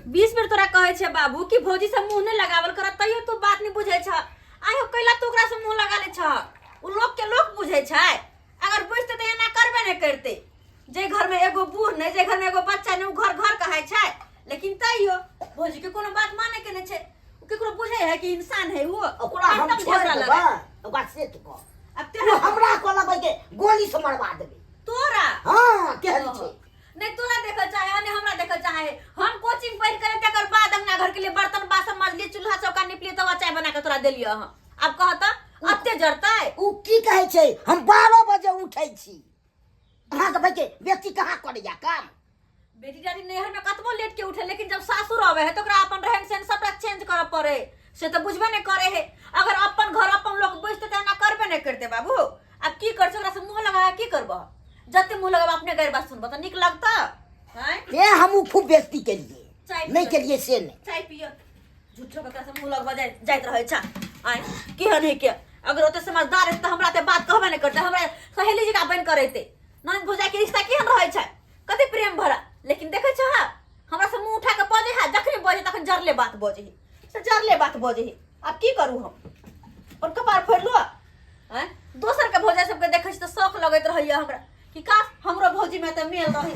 20 बेर तोरा कहै छै बाबू कि भौजी से मुंह नहीं लगावल कर, तैयो तू बात नहीं बुझै छ। आयो कैला तू ओकरा से मुंह लगा ले छ? उ लोग के लोग बुझै छै, अगर बुझते तऽ एना करबे नहीं करते। जे घर में एगो बूढ़ नहीं, जे घर में एगो बच्चा नहीं, उ घर घर कहै छै। लेकिन तैयो भौजी के कोनो बात माने के नहीं छै। उ केकरो बुझै है कि इंसान है उ? ओकरा हम हरदम छोड़ि झगड़ा देबै, लड़ै। ओकरा से तू कह। अब तू तेरा हमरा कहलक के गोली से मरवा देबै। तोरा? हाँ, केहन छै? नहीं तोरा देखल चाहे आ नहीं हमरा देखल चाहे। हम कोचिंग पढ़ कर तकर बाद अंगना घर के लिए बर्तन बासन माजलिए, चूल्हा चौका निपलिए, तब चाय बना के तोरा देलिए हम। अब कह त अते जरतै? उ की कहै छै, हम 12 बजे उठै छी। अहाँके भाई के बेटी कहाँ करैया काम? बेटी दादी नैहर में कतबो लेट के उठे, लेकिन जब सासुर आवे है तो ओकरा अपन रहन सहन सबटा चेंज करऽ पड़े, से तो बुझबे नहीं करे है। अगर अपन घर अपन लोग बुझते त एना करबे नहीं करते बाबू। अब की कर ओकरा से मुंह लगा की करबह? जते मुंह लगाबह अपने गैर बात सुनबह त नीक लगता हैं? ते हमहूँ खूब बेइज्जती केलिए, चाय नहीं पियो। केलिए से नहीं। चाय पियो। झूठो के से मुंह लगबा जाइत रहै छ। आय केहन है के? अगर ओते समझदार है त हमरा ते बात कहबे नहीं करते, हमरा सहेली जका बन करैते। ननद भौजाई के रिश्ता केहन रहै छै, कते प्रेम भरा। लेकिन देखै छ हमरा से मुंह उठा के बजै है, जखने बजै तखन जरले बात बजै है, से जरले बात बजै है। आब की करू हम? अपन कपार फोड़ि लू? आँय, दोसर के भौजाई सबके देखै छी तऽ शौक लगैत रहैया हमरा कि काश हमरो भौजी में तऽ मेल रहे,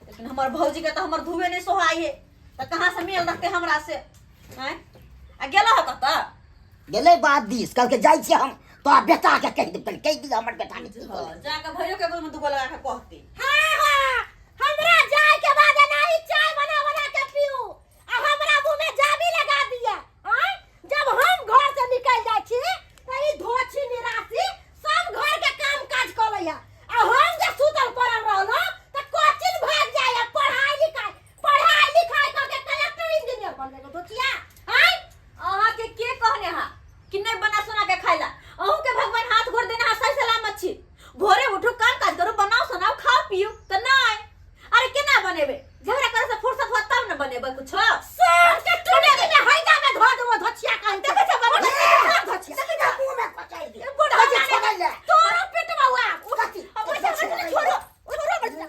लेकिन हमर भौजी के तऽ हमर धुए नहि सोहाइ है, तऽ कहाँ से मेल रहतै हमरा से? आँय, आ गेलो है कतऽ? गेलै बात दिस, कहलकै जाइ छियै हम तोरा बेटा के कहि देब, कहि दिअ हमर बेटा के की कहलकै। जाके भैयो के एगो में दूगो लगा के कहती। हाँ हाँ, हमरा जाय के बाद एनाही चाय बना बना के पीऊ आ हमरा मुंह में जाबी लगा दिया। आय, जब हम घर से निकल जाय छी त ई धोछी निराशी सब घर के काम काज क लैया, आ हम जे सुतल पड़ल रहलो त कोचिंग भाग जाय, पढ़ाई लिखाई, पढ़ाई लिखाई क के कलेक्टर इंजीनियर बन गेलो धोचिया। आय, अहाँ के के कहने हा कि नहीं बना सोना के खाइला? अहूँ के भगवान हाथ गोड़ देने हा, सही सलामत छी। भोरे उठू, काम काज करू, बनाओ सोनाओ, खाओ पियो त नहीं। अरे केना बनेबे? झगड़ा करे से फुर्सत होत तब न बनेबे कुछो। सब के टुटकी में हैजा में धो देबो धोचिया कहि। देखै छ बाबा, धोचिया। देखै छ मुंह में कचाइ दे। बूढ़ा कथी जाने छोड़ै ले? तोरो पेटवा हुआ। कथी? अब बैठा, बैठा, छोड़ो, छोड़ो, बैठा।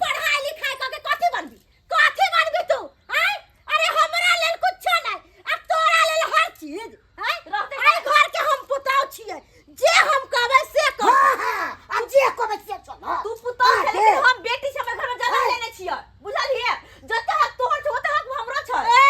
पढ़ाई लिखाई करके कथी बनबी? कथी बनबी तू? आय, अरे हमरा लेल कुछो नहीं, आ तोरा लेल हर चीज। आय, रहते आय घर के हम पुताव छियै, जे हम कहबै से कर। हाँ, हाँ, हम जे कहबै से चल। तू पुतोह हाँ, छै, के? लेकिन हम बेटी छै, हमर घर में जगह हाँ। लेने छियै, बुझलियै? जते हक तोहर छै ओते हक हमरो छै। ए,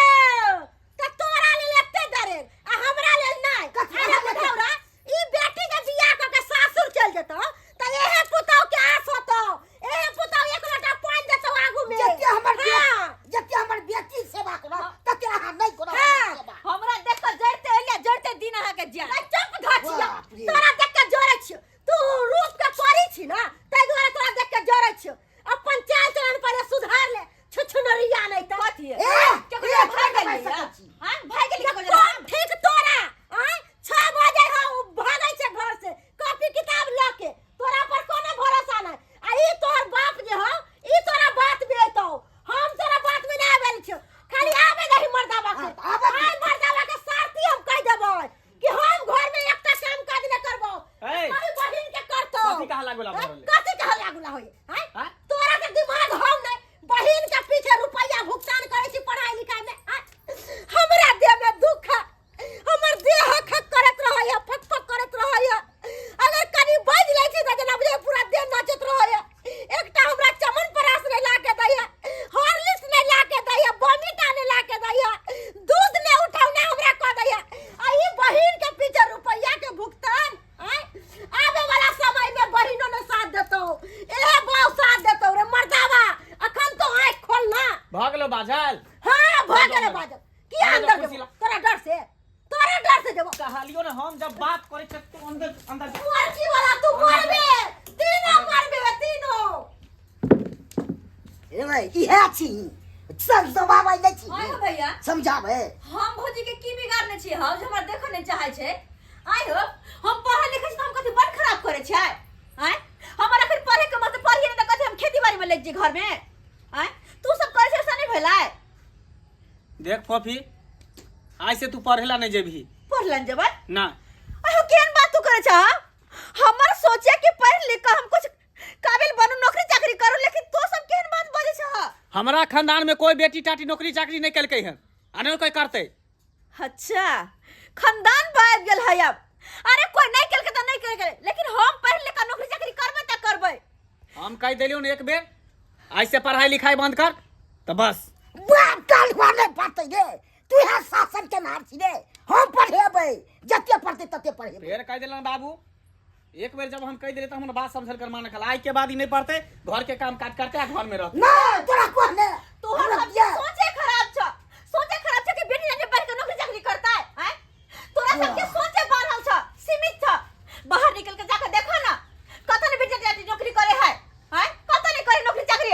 त तोरा लेल एते दरेग आ हमरा लेल नहि। कथी अरे हमरा लेल? बुढ़ौरा, ई बेटी के बियाह क के सासुर चल जेतौ त एहे पुतौह के आस होतौ, एहे पुतौह एक लोटा पानि देतौ आगू में। जते हमर हाँ। जते हमर बेटी सेवा करब तते अहाँ नहि करब हाँ। सेवा। हमरा देख के जड़ते एलियै, जड़ते दिन अहाँ के जाय। नहीं, चुप घचिया, बाप रे। तोरा देख के जरै छियौ, तू रूप के परी छी ना, ताहि दुआरे तोरा देख के जरै छियौ। अपन चाल चलन पहिले सुधार ले, छुछुनरिया नहीं त। कथी? ए, केकरो ए, भागि भागि गेलियै? सकै छी। आँय, भागि गेलियै केकरो? कोन ठीक तोरा? आँय, 6 बजे हौ भागै छै घर से कॉपी किताब लऽ के, तोरा पर कोनो भरोसा नहीं। आ ई तोहर बाप जे हौ, ई तोरा बात में अयतौ, हम तोरा बात में नहीं आबै छियौ। खाली आबै दही मर्दाबा के। हाँ, तऽ आबऽ दे। आइ मर्दाबा के सारथी हम कहि देबै कि हम घर में एकटा काम काज नहीं करबौ, ए, कहीं बहिन के करतौ। कथी कहा लागुला भऽ रहलै? कथी कहा लागुला होय? आँय? आँय? तोरा के दिमाग हौ नहीं, बहिन के पीछे रुपया भुगतान करै छी पढ़ाई लिखाई में। आँय? हमरा देह में दुख है, हमर देह हक हक करैत रहैया, फक फक करैत रहैया। अगर कनी बाजि लै छी तऽ जेना बुझाइया पूरा देह नाचैत रहैया। एकटा हमरा चमन परास नहि ला के दैया, हॉर्लिक्स नहि ला के दैया, बॉर्नविटा नहि ला के दैया, दूध नहि उठौना हमरा कऽ दैया, आ ई बहिन के पीछे रुपया के भुगतान। आँय, आबे वाला समय में बहिनो ने साथ देतौ, एहे बाऊ साथ देतौ रे मर्दावा। अखन तो आँखि खोल ना। भऽ गेलौ बाझल? हाँ, भऽ गेलै बाझल। किया अंदर अंदर कुर्सी जेबो? ला। तोरा डर से, तोरा डर से जेबो। कहलियो ना हम जब बात करे छ तू अंदर अंदर जा। मर्जी वाला तू मरबे, तीनों मरबे, तीनों। ए भाई, इहे छी समझाबै नहि छी। आय हो भैया। समझाबै। हम भौजी के की बिगाड़ने छी हौ जे हमरा देखऽ नहि चाहै छै? आय हो, हम पढ़ल लिखल छी तऽ हम कथी बड़ खराब करै छियै? आय, हमर अखन पढ़े के मन तऽ पढ़िए नहि तऽ कथी हम खेती बाड़ी में लागि जाइ घर में? आय, तू सब करै छै से नहि भेलै? देख फोफी, आइ से तू पढ़ेला नहीं जेबही। पढ़ला नहीं जेबै? ना। आय हो, केहन बात तू करै छ? हमर सोचे कि पढ़ लिख कऽ हम कुछ काबिल बनू, नौकरी चाकरी करू, लेकिन तू सब केहन बात बजै छ? छह। हमरा खानदान में कोई बेटी टाटी नौकरी चाकरी नहीं केलकै हन आ नहीं कोई करतै। अच्छा खानदान पर आबि गेल है अब। अरे कोई नहीं केलकै तऽ नहीं केलकै, लेकिन हम पढ़ि लिख कऽ नौकरी चाकरी करबै तऽ करबै। हम कहि देलियौ ने एक बेर, आइ से पढ़ाई लिखाई बंद कर तऽ बस। बाप काल्हि नहि पढ़तै रे, तू यहाँ शासन केनहार छी रे। हम पढ़ेबै, जते पढ़तै तते पढ़ेबै। फेर कहि देलन बाबू, एक बेर जब हम कहि देलियै तऽ हमर बात समझल कर मानल। आइ के बाद ई नहीं पढ़तै, घर के काम काज करते आ घर में रहते। नहि तोरा कहने तोहर हमरा सब बियाह- सोचे खराब छ, सोचे खराब छ कि बेटी जाके पढ़ के नौकरी चाकरी करता है, हैं? तोरा सबके सोचे बढ़ल छ, सीमित छ। बाहर निकल के जाके देखो ना कत ने बेटी जाके नौकरी करे है, हैं? कत ने करे नौकरी चाकरी,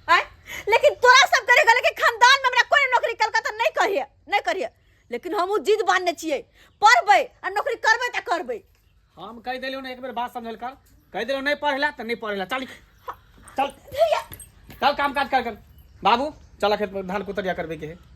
हैं? लेकिन तोरा सब करे गले कि खानदान में हमरा कोई नौकरी कलकत्ता नहीं करिए, नहीं करिए। लेकिन हमहू जिद बांधने छियै, पढ़बै आ नौकरी करबै तऽ करबै। हम कहि देलियौ ने एक बेर बात समझल कर, कहि देलियौ नहीं पढ़ेला तऽ नहीं पढ़ेला। चल चल चल काम काज कर कर। बाबू चल खेत में धान कुतरिया करबे के है।